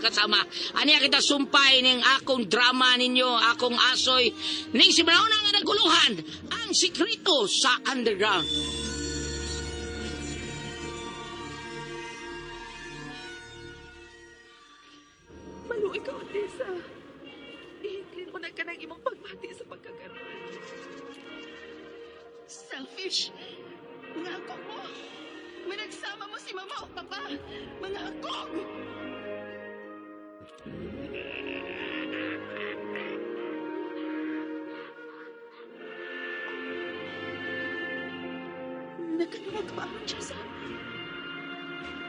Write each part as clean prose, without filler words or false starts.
kasama. Aniya kita sumpay ning akong drama ninyo, akong asoy, ning si Brown nga naguluhan, ang sikreto sa underground. Maluoy ka, Odessa. Ihinklin ko na ka ng imong pagbati sa pagkakaroon. Selfish! Mga hakog mo! Managsama mo si mama o papa! Mga hakog! Nakaduwag ba ang Diyos?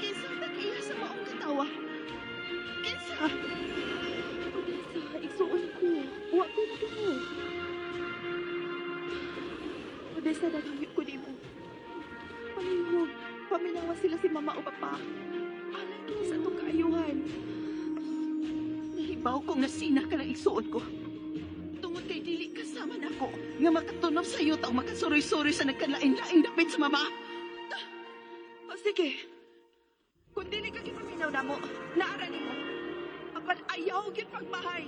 Kinsa nag-iya sa maong katawa? Kinsa? Odessa, igsuon ko. Wa ko nadungog. Odessa, nagangyo ko nimo. Palihog, paminawa sila si mama o papa. Alang kini sa atong kaayuhan. Nahibaw kong nasina ka ng igsuon ko. Tungod kay dili kasama nako nga makatunob sa iyo taong makasuroy-suroy sa nagkalain-laing dapit sa mama. O sige, kung dili ka gipaminaw namo, naara nimo. Apan ayaw gyud pagmahay.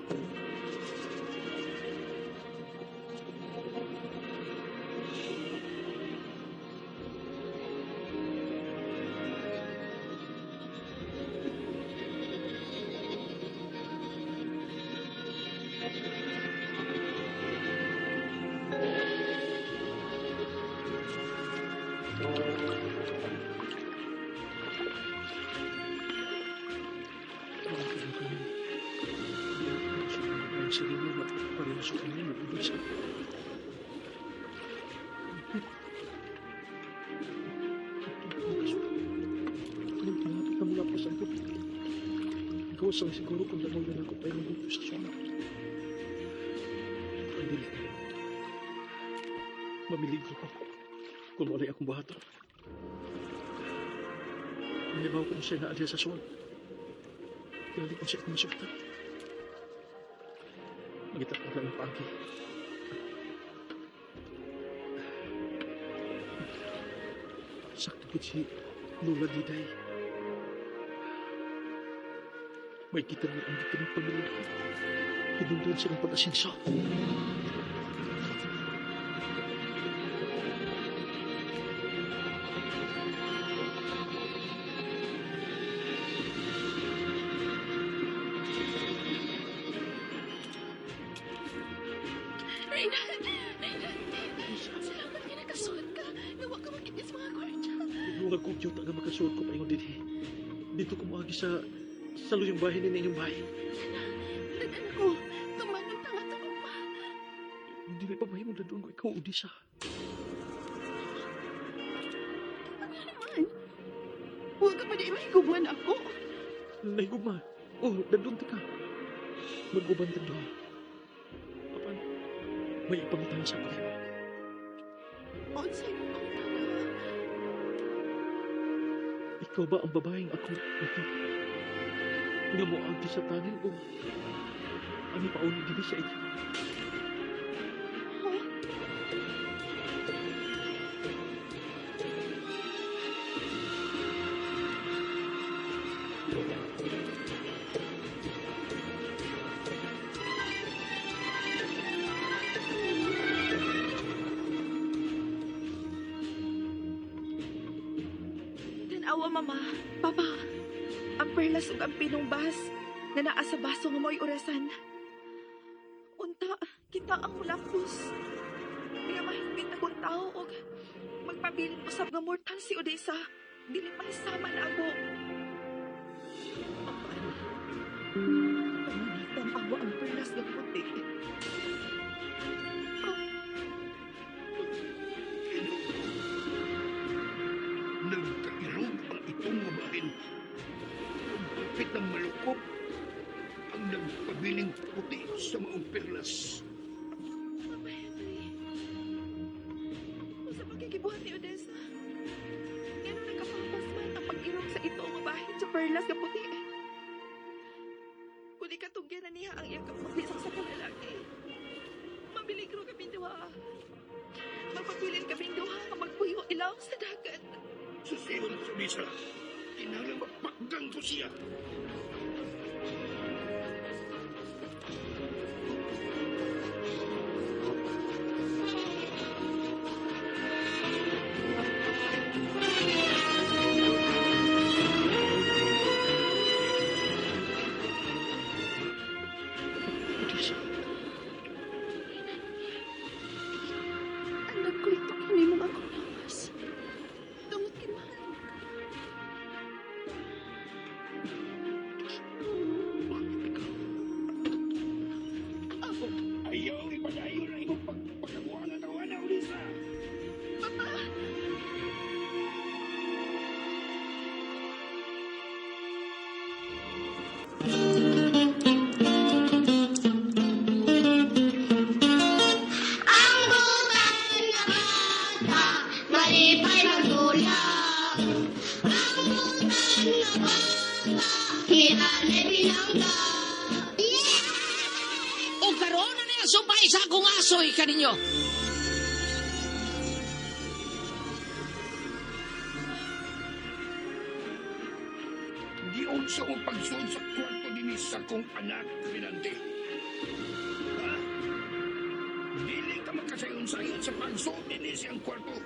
Siguro kung langaw yun ako pa yung dito sa sona. Ang dili. Mamiligro ko kung wala'y akong buhaton. Nanibaw ko siya na sa suwan. Kaya di ko siya akong masugtan. Magita ko lang ang paagi. Sakto gid si Lola Diday. May kita niya ang dito ng pamilya ko. Hinundan silang pag-asinso. Reynald! Reynald! Salamat nga nakasuot ka. Nawa ka makita sa mga gwardya. Inuwag ko cute nga makasuot ko pa ingon dinhi. Dito ko moagi sa luyong bahay ni inyong bahay. Dadan ako. Tumanong tanga tungkol pa. Dili pa mahimong dadun ko ikaw, Odessa. Ano naman? Huwag ka pa di mahigubuan ako. Nahigugma. Oh, dadun ti ka. Mag-uban tang duha. Apan, may ipangutana sa ko. Unsay mo pangutana? Ikaw ba ang babaeng ako nakita? Nga moagi sa tunnel o ang ipauni dinhi sa inyo? Huh? Tanawa, mama, papa. Ang perlas ug ang pinong bas na naa sa baso nga mo'y orasan. Unta, kita ang mulapos. Nga mahigpit akong tao og magpabilin usab nga mortal si Odessa. Dili mahisama na ako. Apan, tan-awa ang perlas nga puti. Nagkairog ang itong babaen. Pagpit ng malukop ang nagpabiling puti sa maong perlas. Papa Henry, unsa pakikibuhat ni Odessa? Ngano nagkapapas man ang pag-irog sa ito nga bahin sa perlas nga puti? Kung di katugyan na niya ang iyang kaputi sa usa ka lalaki, mamiligro kaming duha. Magpabilin kaming duha nga magpuyo ilaw sa dagat. Susiyon sa Odessa, kinahanglan mapakgang ko siya. Kalipay magtulak. Ang butang nga bata, hinanay binangga. O karon na niya sumpay sa akong asoy kaninyo. Giunsa mo pagsuod sa kwarto dinhi sa akong anak, Rinante. Ha? Dili ka magkasayon-sayon sa pagsuod dinhi sa iyang kwarto.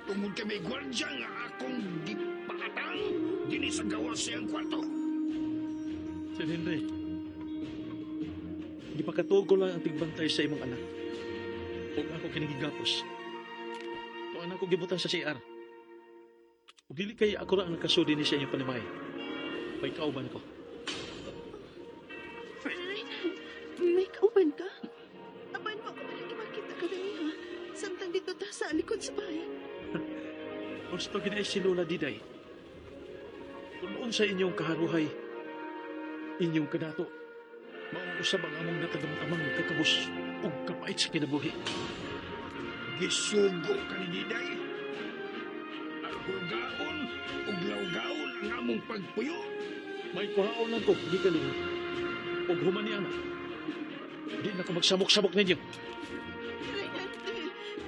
Tungod kay may gwardya nga akong gipaatang dinhi sa gawas sa iyang kwarto. Sir Henry, gipakatuo ko lang ang tigbantay sa imong anak. Ug ako kinigigapos. Tuan ako gibutan sa CR. Ug dili kay ako ra ang nakasudi ni sa inyong panimay. May kauban ko. Reynald, may kauban ka? Apan mo ako malagi makita ka dani ha? Samtang dito ta sa likod sa bahay. Gusto gid ay si Lola Diday. Kung noon sa inyong kaharuhay, inyong kadato, mauusab ang among natagamtamang kakabus ug kapait sa kinabuhi. Gisugo ka ni Diday. Arhugaon ug lawgaon ang among pagpuyo. May kuhaon lang ko, gikan ninyo. Ug human ni ana. Di na ko magsamok-samok ninyo. Reynald,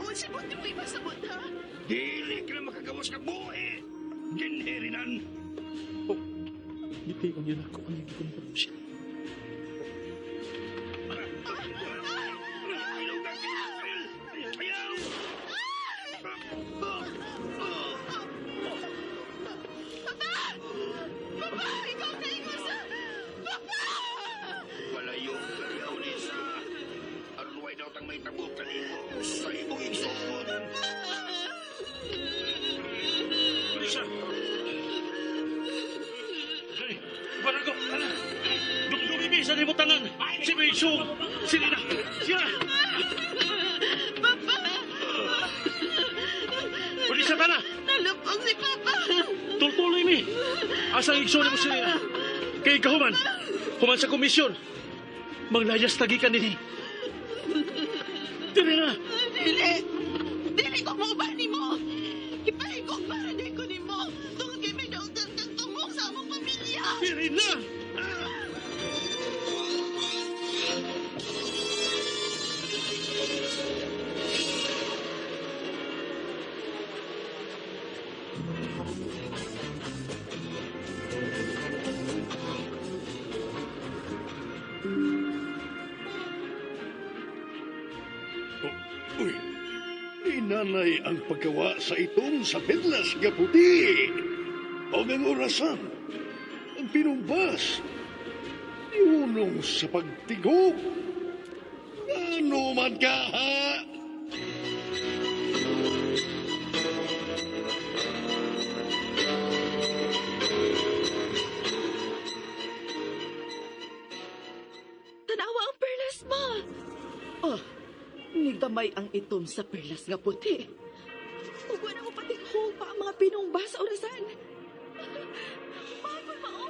unsa mo di mo ipasabot ha? Dili ka na makagawas nga buhi. Ginherinan. Di kayo niya na ako ang hindi ko siya. Ayaw! Papa! Papa! Ikaw na ikaw sa... Papa! Palayo kaliyaw ni sa aron way daw tang may tabo kanimo sa imong igsoon. Lisa! Hey, barago! Ana! Dumdumi sa limutangan! Si Mayso! Sila na! Sila! Papa! Lisa, tana! Nalupong si Papa! Tultuloy mi! Asa ang igsoon mo sila? Kay kahuman! Human sa komisyon! Manglayas tagi ka nini! Dili na! Dili! Dili ko mo ba nimo? Ipahigog para din ko nimo. Tungod kay may dautan kang tumong sa among pamilya. Dili na! Uy, ni nanay ang paggawa sa itong sa pedlas nga puti. O ang orasan, ang pinumbas, iunong sa pagtigok. Ano man ka, ha? Tanawa ang perlas, ma! Oh, nigamay ang itom sa perlas nga puti. Ug wala mo patikhog pa ang mga pinungba sa orasan. Magod mao!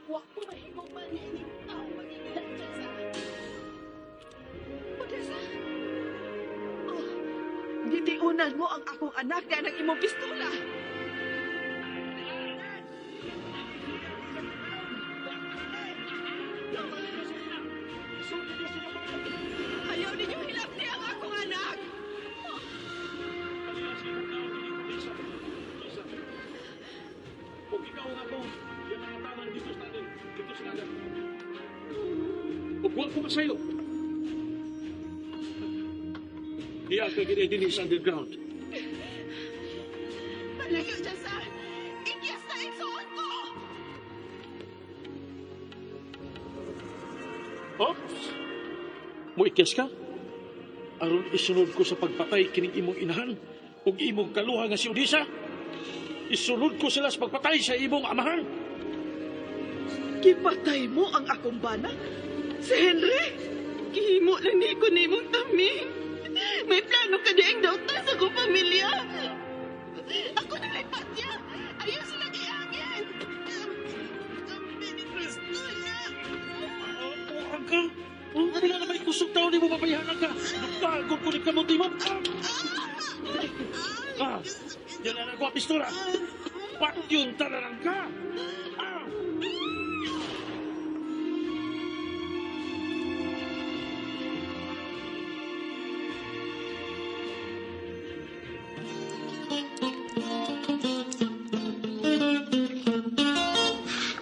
Wa ko mahimong maninig ang magiging sa. Odessa! Oh, gitiunan mo ang akong anak na ng imong pistola. Ayaw ninyo hilabti ang akong anak! Kung ikaw ang ako, yan ang tanan dito sa atin, dito sa dagat. Ug wa ko masaylo. Iya ka gini dinhi sa underground. Palayo dyan sa... Ikyas na igsoon ko! Ops! Muikyas ka? Aron isunod ko sa pagpatay kining imong inahan ug imong kaluha nga si Odisa. Isunod ko sila sa pagpatay sa imong amahan. Gipatay mo ang akong bana? Si Henry? Gihimo lang ni ko nimong taming. May plano ka di ang dautan sa akong pamilya. Ako na lipat niya. Ayaw sila giangin. Ang Kristo na. Ang ka? Wala na may kusog taon ni mo mabayhanan ka. Nagkagod ko ni kamuti mo. Ah, yan na ako, pistola. Patyon tanan ka. Ah!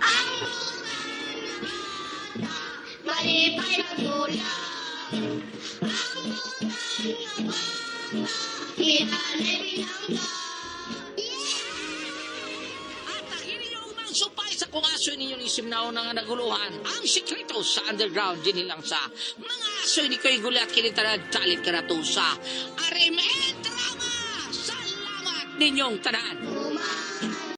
Ang bata, malipay magdula. Ang butang nga bata, hinanay binangga. At ang inyong mang supay sa kung aso ninyo ni Simnao nga naguluhan, ang sikreto sa underground din lang sa mga aso ni Koy Gulat kinitanan dalit kanato sa RMN Drama. Salamat ninyong tanan. Uma.